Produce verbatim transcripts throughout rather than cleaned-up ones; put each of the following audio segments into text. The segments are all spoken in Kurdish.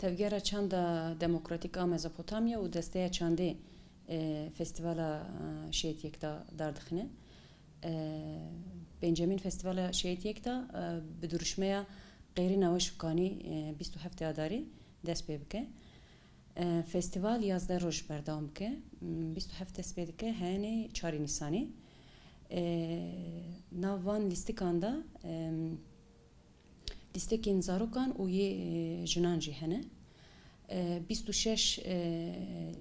Tevgera Çanda Demokratîk a Mezopotamya û Desteya Çandê, e, Festîvala, e, Şehîd Yekta dardixine. E, Pêncemîn Festîvala Şehîd Yekta, e, bi duruşmeya Qêrîna Weş û Kanî, e, bîst û heftê Adarê dest pê bike. E, festîval yazdeh roj berdewam bike. M, bîst û heft dest pê dike, heyenê çarê Nîsanê. E, Nav van lîstikan de, e, lîstikên zarokan û yê, e, jinan jî hene. E, bîst û şeş, e,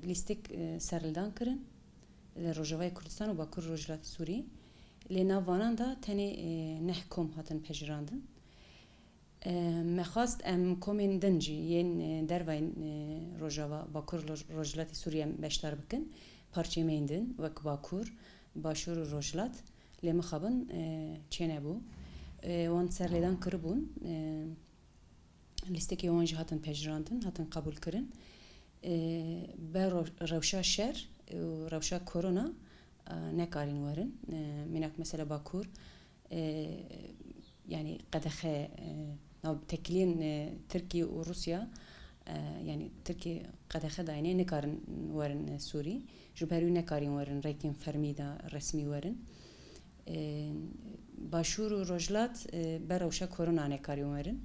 lîstik, e, serlidan kirin li Rojavayê Kurdistan û Bakur Rojhilatê Sûrî. Lê nav vanan de tenê, e, neh kom hatin pejirandin. E, me xwest em komên din jî yên, e, dervayên, e, Rojava, Bakur Roj-, Rojhilatê Sûrî em beşdar bikin. Parçeyên me yên din wek Bakur, Başûr û Rojhilat. Lê mixabin, e, çênebû. E, wan serlêdan kiribûn. E, lîstekê wan jî hatin pejirandin, hatin qebûlkirin. E, be ro-, rewşa şer û rewşa korona, e, nekarîn werin. E, mînak mesela Bakur, e, yanî qedexe, e, nav tekiliyên, e, Tirkiye û Rûsya, e, yanî Tirkiye qedexe dayine, nikarin werin, e, Sûrî. Ji ber wî nekarîn werin rêkên fermî de resmî werin. E, Başûr û Rojhilat, e, be rewşa korona nekarîn werin.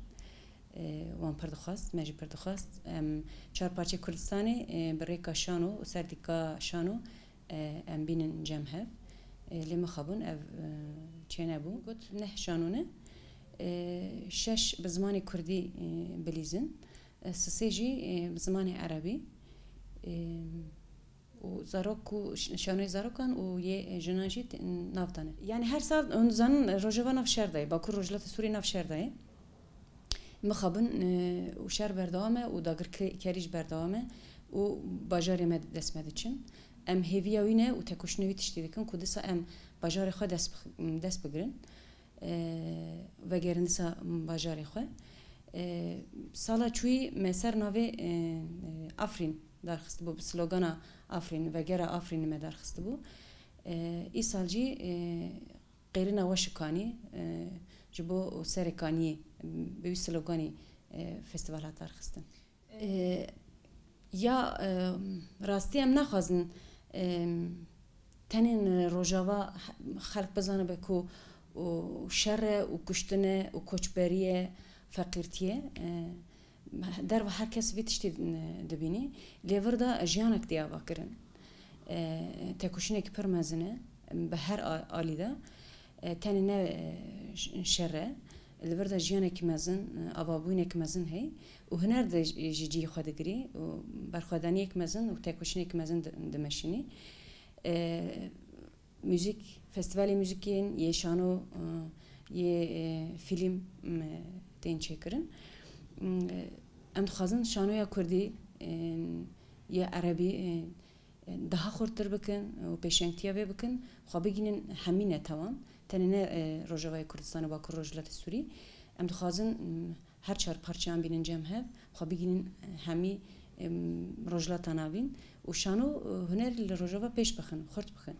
E, wan pir dixwest, me jî pir dixwest. Em çar parçeyê Kurdistanê, e, bi rêka şano û serdîka şano, e, em bînin cem hev. E, lê mixabin ev, e, çênebû. Got, neh şano ne. E, şeş bi zimanê kurdî, e, bilîzin. E, sisê jî, e, bi zimanê erebî. E, û zarok û ş-, şanoyê zarokan û yê, e, jinan jî te-, nav dane. Yanî her sal, hûn dizanin, Rojava nav şer de ye. Bakur Rojhilatê Sûrî nav şer de ye. Mixabin, e, û şer berdewam e û dagirkerî jî berdewam e û bajarê me dest me diçin. Em hêviya wî ne û tekoşîna wî tiştî dikin ku dîsa em bajarê xwe dest bix-, dest bigirin, e, vegerin dîsa bajarê xwe. E, sala çûyî me ser navê, e, e, Afrîn darxistibû, bi slogana Afrîn, vegera Afrînê me darxistibû. E, îsal jî, e, Qêrîna Weş û Kanî, e, ji bo Serê Kaniyê, bi wî sloganî, e, festîval hat darxistin. E, ya, e, rastî em naxwazin, e, tenê Rojava xelk bizanibe ku û şer e û kuştin e û koçberî ye, feqîrtî ye. E, derva her kes vî tiştî dibînî. Lê vir de jiyanek tê ava kirin. E, tekoşînekî pir mezin e, bi her a-, alî de. E, tenê ne, e, ş-, şer e. Li vir de jiyanekî mezin, e, avabûyînekî mezin heye û huner de jî, jî cihê xwe digirî û berxwedaniyek mezin û tekoşînekî mezin di-, dimeşînî. E, Muzîk, festîvalê muzîkên, yê şano, e, yê, e, fîlm, e, tên çêkirin. E, em dixwazin şanoya kurdî, e, yê erebî, e, e, daha xurttir bikin û pêşengtiya vê bikin, xwe bigînin hemî netewan, tenê ne, e, Rojavayê Kurdistan û Bakur Rojhilatê Sûrî. Em dixwazin, e, her çar parçeyan bînin cem hev, xwe bigînin, e, hemî, e, Rojhilata Navîn û şano, e, hunerî li Rojava pêş bixin, xurt bixin.